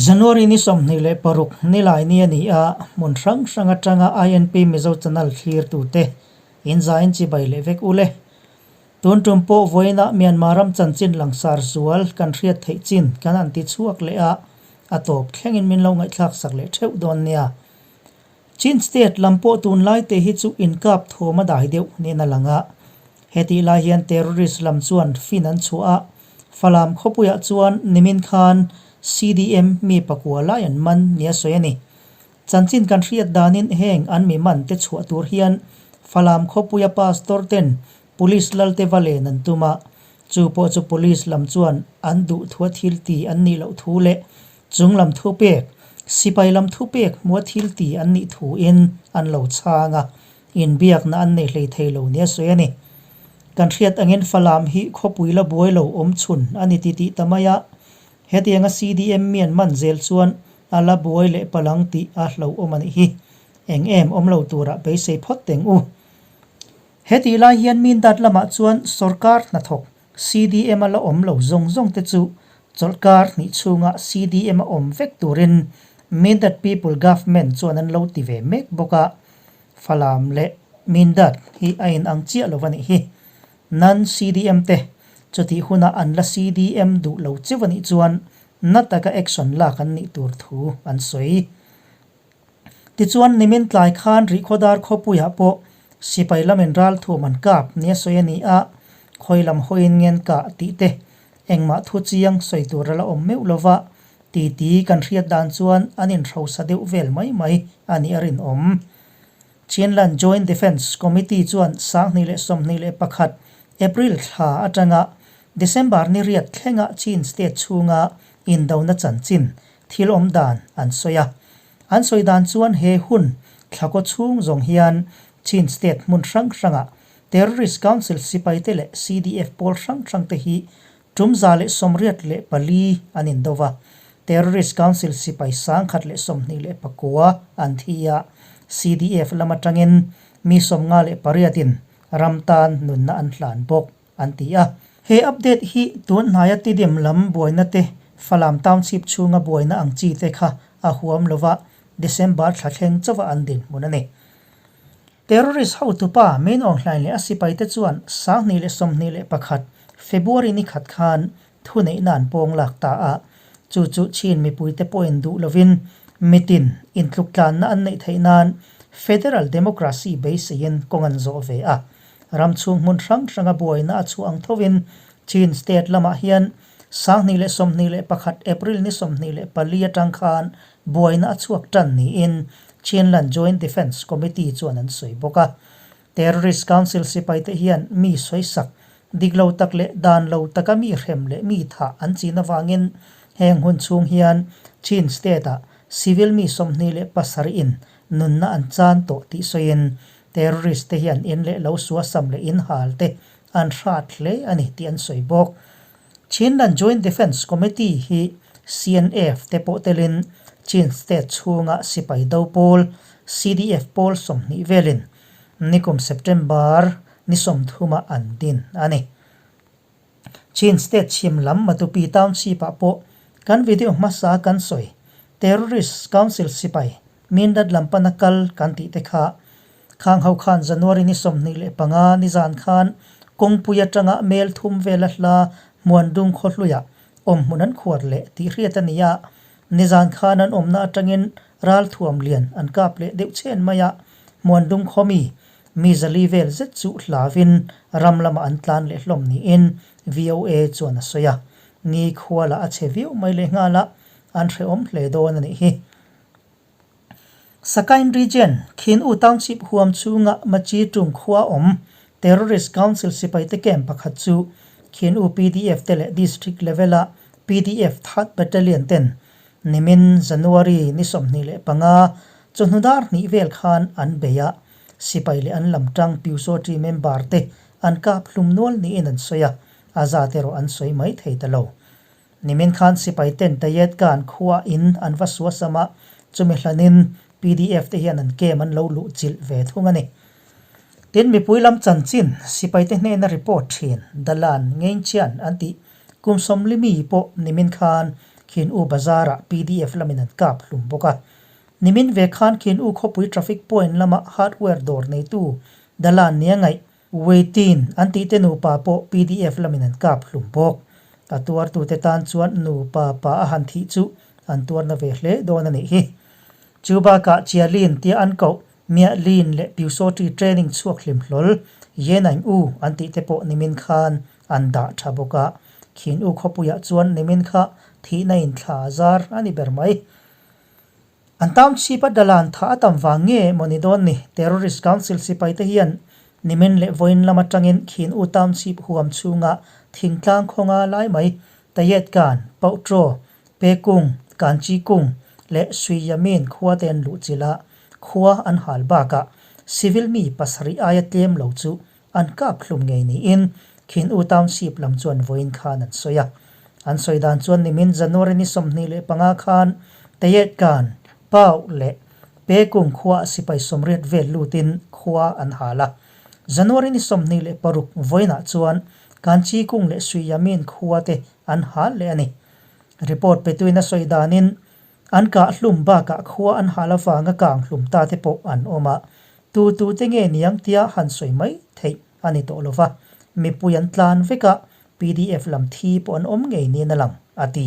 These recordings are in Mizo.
January ni 26 nilai ni a ni a, hmun hrang hrang atanga INP Mizo Channel thlirtute inzain chibai leh vek ule. Tun tum pawh vawiinah Myanmar ram chanchin langsar zual kan hriat theih chin kan han ti chhuak leh a, a tawp thlengin min lo ngaihthlak sak leh theuh dawn nia. Chin State lam pawh tunlai te hi chu inkap thawm a dai deuh niin a lang a. Hetih lai hian terrorist lam chuan fin an chhuah a, Falam khawpuiah chuan nimin khan CDM mi pakua lai an man nia sawi a ni. Chanchin kan hriat danin heng an mi man te chhuah tur hian Falam khawpuia pastor ten police lalte va len an tum a, chu pawh chu police lam chuan an duh thua thil ti an nih loh thu leh Chung lam thu pek, sipai lam thu pek hmua thil ti an nih thuin an lo chhang a, inbiakna an nei hlei thei lo nia sawi a ni. Kan hriat angin Falam hi khawpui la buai lo awm chhun a ni ti tih ta mai a, hetianga CDM mian man zel chuan a la buai leh palang tih a hlauhawm a nih hi. Eng em awm lo turah beisei phawt teng u. Hetih lai hian Mindat lamah chuan sorkar hnathawk CDM a la awm lo zawng zawng te chu chawlhkar hnih chhunga CDM a awm vek turin Mindat People Government chuan an lo ti ve mek bawk a, Falam leh Mindat hi a inang chiah lo a nih hi. Nan CDM te chutih huna an la CDM duh lo cheu a nih chuan na taka action lak an nih tur thu an sawi. Tichuan, nimin tlai khan Rihkhawdar khawpuiah pawh sipai lamin ralthuam an kap nia sawi a ni a, khawi lam hawiin ngen kah tih te engmah thu chiang sawi tur a la awm meuh lo va, titi kan hriat dan chuan an inhrosa deuh vel mai mai a nih a rinawm. Chinland Joint Defence Committee chuan 2021 April thla atanga December ni riat thlenga Chin State chhunga indona chanchin thil awm dan an sawi a. An sawi dan chuan he hun thlakaw chhung zawng hian Chin State hmun hrang hrangah Terrorist Council sipaite leh CDF pawl hrang hrangte hi 184 an indo va. Terrorist Council sipai 129 an thi a, CDF lam atangin mi 58 in ram tan nunna an hlan bawk. an ti a. He update hi tun hnaia Tidem lam buaina te, Falam Township chhunga buaina ang chi te kha a huam lova December thla thleng chauha an dinhmun a ni. Terrorist hotupa Min Aung Hlaing leh a sipaite chuan 2021 February ni khat khan thuneihna an pawng lak ta a, chu chu Chin mipuite pawhin duh lovin mitin intluktlanna an neih theih nan Federal Democracy beiseiin kawng an zawh ve a. Ram chhung hmun hrang hranga buaina a chhuah ang thovin Chin State lamah hian 2021 April ni 24 atang khan buaina a chhuak tan niin Chinland Joint Defence Committee chuan an sawi bawk a. Terrorist Council sipaite hian mi sawisak dik lo tak leh dan lo taka mi hrem leh mi thah an chin avangin heng hun chhung hian Chin State-ah civil mi 27 in nunna an chan tawh tih sawiin terrorist te hian in leh lo suasam leh in hal te an hrat hle a ni tih an sawi bawk. Chinland Joint Defence Committee hi CNF te pawh telin Chin State chhunga sipai do pawl CDF pawl 20 velin nikum September ni 30 ah an din a ni. Chin State chhim lam Matupi Township ah pawh kan video hmasa kan sawi Terrorist Council sipai Mindat lam pana kal kan tih te kha khang ho khan January ni 25 ni zan khan kawngpui atanga mel thum vela hla Hmuandung khawhluiah awm hmun an khuar leh tih hriat a ni a, nizan khan an awmna atangin ralthuam lian an kap leh deuh chhen mai a, Hmuandung khaw mi mi zali vel zet chu hlavin ram lamah an tlan leh hlawm niin VOA chuan a sawi a, ni khualah a chhe viau mai leh nghal a, an hrehawm hle dawn a nih hi. Sakain Region, Khin U Township huam chhunga Machi Tung khua awm Terrorist Council sipaite camp pakhat chu Khin U PDF te leh District level-a PDF Third Battalion ten nimin January ni 25 chawhnu dar hnih vel khan an bei a, sipai leh an lam tang Pyusawṭi member te an kap hlum nual niin an sawi a, a zat erawh an sawi mai thei ta lo. Nimin khan sipai ten Tayet Khan khua in an va suasam a, chumi hlanin PDF te hian an kem an lo luh chilh ve thung a ni. Tin, mipui lam chanchin sipai te hnena report thin Dalan Ngeinchian an tih kum sawmli mi pawh nimin khan Khin U Bazar-ah pdf lamin an kap hlum bawk a. Nimin ve khan Khin U khawpui traffic point lama hardware dawr neitu Dalan nia ngaih Weitin an tihte nupa pawh pdf lamin an kap hlum bawk. A tuartute tan chuan nupa pa a han thih chu an tuarna ve hle dawn a nih hi. Chu bakah Chialin tia an koh Miah Lin leh Pyusawṭi training chhuak hlim hlawl Yenaing U an tihte pawh nimin khan an dah tha bawk a. Khin U khawpuiah chuan nimin kha thihna in thla a zar a ni ber mai. An township a dalan tha a tam vang nge maw ni dawn ni? Terrorist Council sipai te hian nimin leh vawiin lam atangin Khin U township huam chhunga thingtlang khawnga lai mai Tayet Kan, Pauhtraw, Pekung, Kanchi Kung leh Suiyamin khua te an luh chilh a, khua an hal bakah civil mi pasarih aia tlem lo chu an kap hlum ngei niin Khin U Township lam chuan vawiin khan an sawi a. An sawi dan chuan nimin January ni 25 khan Tayet Kan, Pau leh Pekung khuaah sipai sawmriat vel lutin khua an hal a. January ni 26 vawiinah chuan Kanchi Kung leh Suiyamin khua te an hal leh a ni. Report petuin a sawi danin an kah hlum bakah khua an hal avanga kang hlum ta te pawh an awm a, tu tu te nge niang tia han sawi mai theih a ni tawh lova, mipui an tlan vek a, pdf lam thi pawh an awm ngei niin a lang, a ti.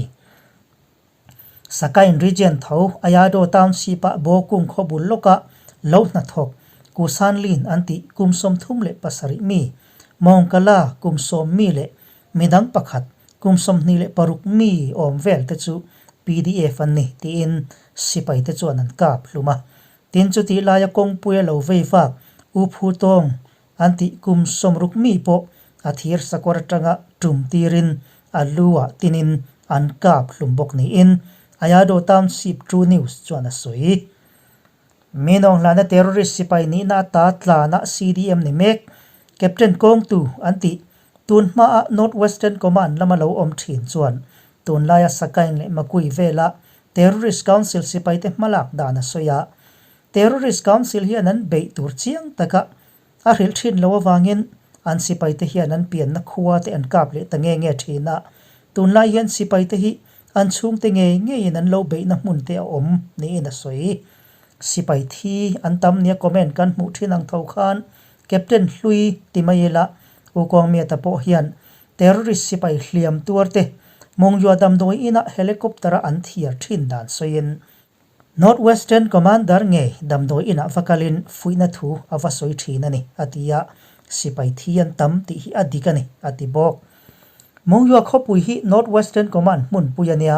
Sakain Region tho Ayado Township-ah Bawkung khaw bul lawkah lo hnathawk Kusanlin an tih kum 37 mi, Mawngkala kum 10 mi leh Midang pakhat, kum 26 mi awm vel te chu pdf an ni tiin sipai te chuan an kap hlum a. Tin chutih laia kawngpuia lo vei vak U Phu Tawng an tih kum 60 mi pawh a thir sakawr atanga tum tirin a lu ah tinin an kap hlum bawk niin Ayado Township True News chuan a sawi. Minawnghlana terrorist sipai nihna ata tlana CDM ni mek, Captain Kawngtu an tih tun hmaa North Western Command lama lo awm thin chuan tunlaia Sakain leh Makui vela Terrorist Council sipaite hmalak dan a sawi a. Terrorist Council hian an beih tur chiang taka A hrilh thin lo avangin an sipaite hian an pianna khua te an kap leh ta nge nge thin a, tunlai hian sipaite hi an chhungte ngei ngeiin an lo beihna hmun te a awm niin a sawi. Sipai thi an tam nia comment kan hmuh thin ang tho khan Captain Hlui ti mai ila U Kawngmiata pawh hian terrorist sipai hliam tuar te Mawngzua damdawi inah helicopter a an thiar thin dan sawiin North Western Commander ngei damdawi inah va kalin fuihna thu a va sawi thin a ni, a ti a, sipai thi an tam tih hi a dik a ni, a ti bawk. Mongyua khawpui hi North Western Command hmunpui a nia,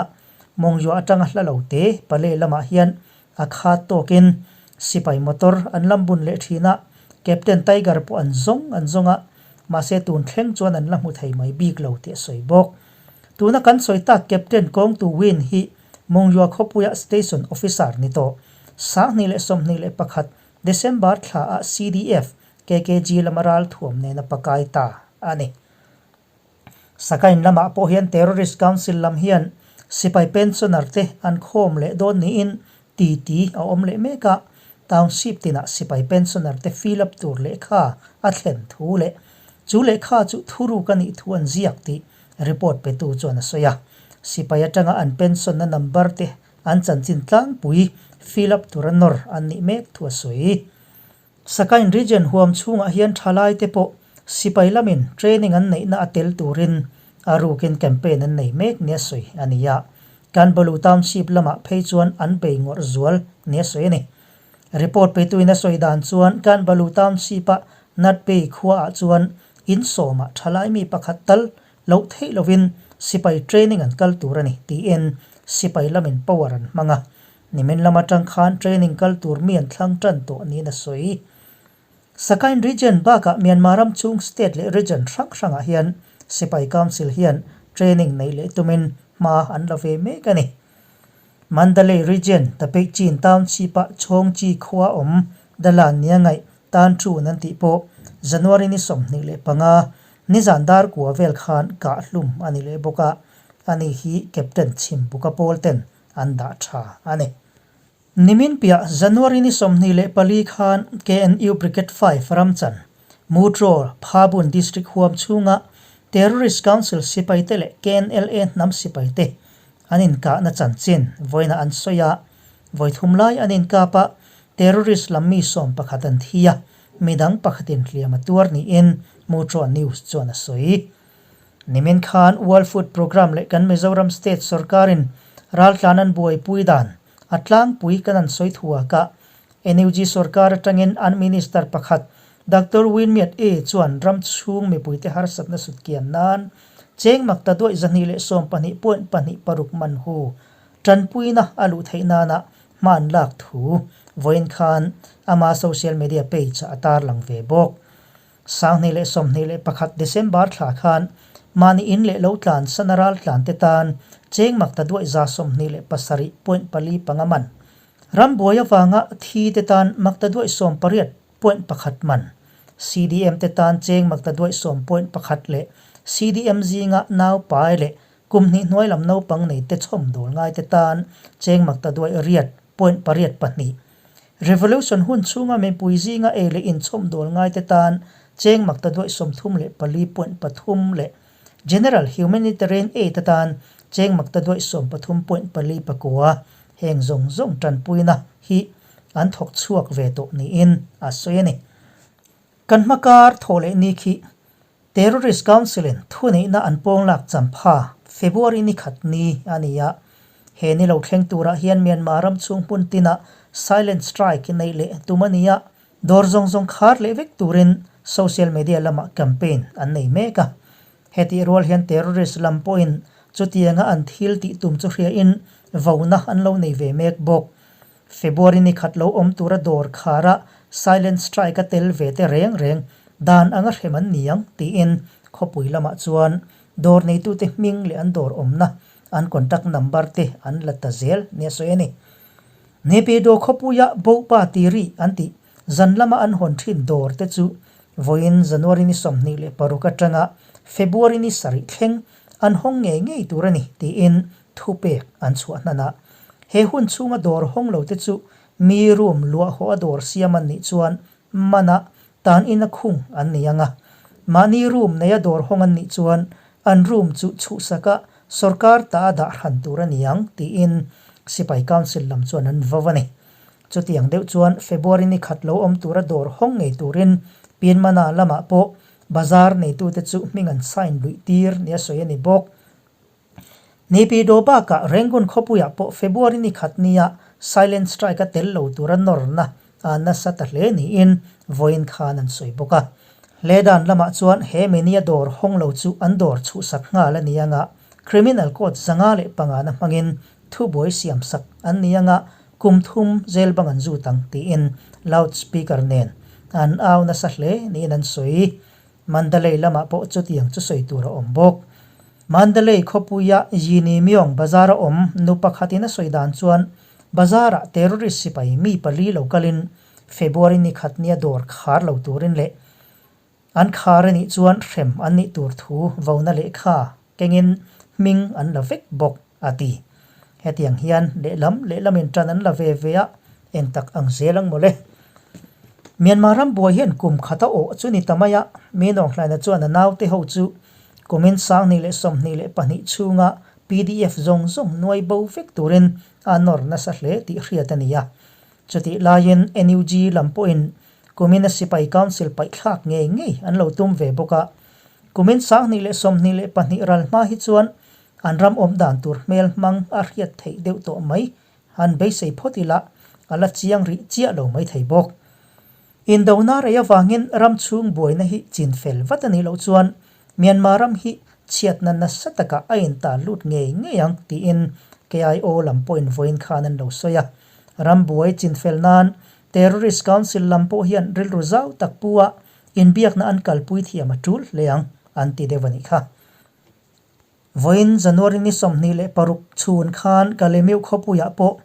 Mongyua atanga hla lo te pale lamah hian a khat tawkin sipai motor an lam bun leh thin a, Captain Tiger pawh an zawng an zawng a, mahse tun thleng chuan an la hmu thei mai bik lo tih a sawi bawk. Tuna kan sawi tak Captain Kawngtu Win hi Mongyua khawpuia Station Officer ni tawh 2021 December thla ah CDF, KKG lama ralthuam nena pakai ta a ni. Sakain lamah pawh hian Terrorist Council lam hian sipai pensioner te an khawm leh dawn niin titi a awm leh mek a, Township tinah sipai pensioner te fill up tur lehkha a thlen thu leh chu lehkha chu thuruk a nih thu an ziak tih report petu chuan a sawi a. Sipai atanga an pension na number te an chanchin tlangpui fill up tura nawr an nih mek thu a sawi. Sakain Region huam chhungah hian thalai te pawh sipai lamin training an neihna a tel turin a rukin campaign an nei mek nia sawi a ni a. Kanbalu Township lamah phei chuan an bei ngawrh zual nia sawi a ni. Report petuin a sawi dan chuan Kanbalu Township-a Natbei khuaah chuan in sawmah thalai mi pakhat tal loh theih lovin sipai training an kal tur a ni tiin sipai lamin power an hmang a. Nimin lam atang khan training kal tur mi an thlang tan tawh niin a sawi. Sakain Region bakah Myanmar ram chung state leh region hrang hrangah hian Sipai Council hian training neih leh tumin hma an la ve mek a ni. Mandalay Region, Tapeichin Township-ah Chhawngchi khua awm Dalan nia ngaih tan thun an tih pawh January ni 25 nizan dar kua vel khan kah hlum a ni leh bawk a, ani hi Captain Chhimbuka pawl ten an dah tha a ni. Nimin piah January ni 24 khan KNU Brigade 5 ramchan Mutraw Phabun District huam chhunga Terrorist Council sipaite leh KNLA hnam sipaite. an inkahna chanchin vawiina an sawi a, vawi thum lai an inkap a, terrorist lam mi sawm pakhat an thi a, midang pakhatin hliam a tuar niin Mutual News chuan a sawi. Nimin khan World Food Programme leh kan Mizoram State sawrkarin raltlan an buaipui dan a tlangpui kan an sawi thuak a, NUG sawrkar atangin an Minister pakhat Doctor Win Myat E chuan ram chhung mipuite harsatna sut kian nan cheng mak ta duaih 212.26 man hu tanpuina a luh theih nana hma an lak thu vawiin khan ama social media page ah a tarlang ve bawk. 2021 December thla khan mahni in leh lo tlan sana ral tlan te tan cheng mak ta duaih 27.45 man Rambuai avanga thi te tan mak ta duaih 18.1 man, CDM te tan cheng mak ta duaih 10.1 leh CDM zinga nau pai leh kum hnih hnuai lam naupang nei te chhawm dawl ngai te tan cheng mak ta duaih riat point pariat pahnih. Revolution hun chhunga mipui zinga ei leh inchhawm dawl ngai te tan cheng mak ta duaih 34 point pathum leh General Humanitarian Aid atan cheng mak ta duaih 13 point pali pakua heng zawng zawng tanpuina hi an thawk chhuak ve tawh niin a sawi a ni. Kan hmakar thawh leh ni khi Terrorist Council-in thuneihna an pawng lak champha February ni khat ni a ni a. He ni lo thleng turah hian Myanmar ram chhung hmun tinah silent strike neih leh tum a ni a. Dawr zawng zawng khar leh vek turin social media lamah campaign an nei mek a. Hetih rual hian terrorist lam pawhin chutianga an thil tih tum chu hriain vona an lo nei ve mek bawk. February ni khat lo awm tura dawr khara silent strike a tel ve te reng reng dan anga hrem an ni ang tiin khawpui lamah chuan dawr neitute hming leh an dawr awmna an contact number te an la ta zel nia sawi a ni. Naypyidaw khawpuia Bopa Tiri an tih zan lama an hawn thin dawr te chu vawiin January ni 26 atanga February ni sarih thleng an hawng ngei ngei tur a ni tiin thupek an chhuah hnan a. He hun chhunga dawr hawng lo te chu mi room luah haw a dawr siam an nih chuan mana tan ina khung an ni ang a. Mahni room neia dawr hawng an nih chuan an room chu chhuhsaka sorkar ta a dah hran tur a ni ang tiin Sipai Council lam chuan an vo a ni. Chutiang deuh chuan February ni khat lo awm tura dawr hawng ngei turin Pinmana lamah pawh bazar neitute chu hming an sign luih tir nia sawi a ni bawk. Naypyidaw bakah Rangoon khawpuiah pawh February ni khat nia silent strike a tel lo tura nawrna a nasa ta hle niin vawiin khan an sawi bawk a. Hledan lamah chuan he minia dawr hawng lo chu an dawr chhuhsak nghal a ni anga criminal court 505 na hmangin thubuai siamsak an ni anga kum thum jail bang an zut ang tiin loud speaker nen an au nasa hle niin an sawi. Mandalay lamah pawh chutiang chu sawi tur a awm bawk. Mandalay khawpuia Yini Myong bazar a awm nu pakhatin a sawi dan chuan bazarah terrorist sipai mi pali lo kalin February ni khat nia dawr khar lo turin leh an khar a nih chuan hrem an nih tur thu vona lehkha kengin hming an la vek bawk. A ti. Hetiang hian lehlam lehlamin tan an la ve ve a, eng tak ang zel ang mawle. Myanmar ram buai hian kum khat a awh chu ni ta mai a, mi nawnghlaina chuan a naute ho chu kumin 2022 chhunga pdf zawng zawng nuai bo vek turin a nawr nasa hle tih hriat a ni a. Chutih laiin NUG lam pawhin kumin a sipai council paihthlak ngei ngei an lo tum ve bawk a. Kumin 2022 ral hma hi chuan An ram awm dan tur hmel hmang a hriat theih deuh tawh mai, han beisei phawt ila a la chiang rih chiah lo mai thei bawk. Indona rei avangin ram chhung buaina hi chin fel vat a nih loh chuan Myanmar ram hi chhiatna nasa takah a intan lut ngei ngei ang tiin KIO lam pawhin vawiin khan an lo sawi a. Ram buai chin fel nan Terrorist Council lam pawh hian rilru zau tak pu a inbiakna an kalpui thiam a tul hle ang an ti deuh a nih kha. Vawiin January ni 26 chhun khan Kalemiu khawpuiah pawh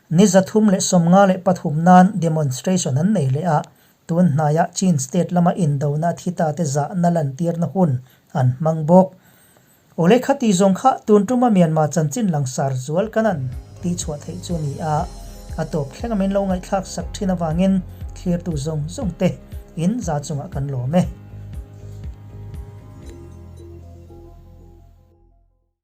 ni 353 nan demonstration an nei leh a, tun hnaiah Chin state lama indona thi ta te zahna lantirna hun an hmang bawk. Awle khati zawng kha tun tuma Myanmar chanchin langsar zual kan an tihchhuah theih chu ni a, a tawp thleng a min lo ngaihthlak sak thin avangin thlirtu zawng zawng te in za chungah kan lawm e.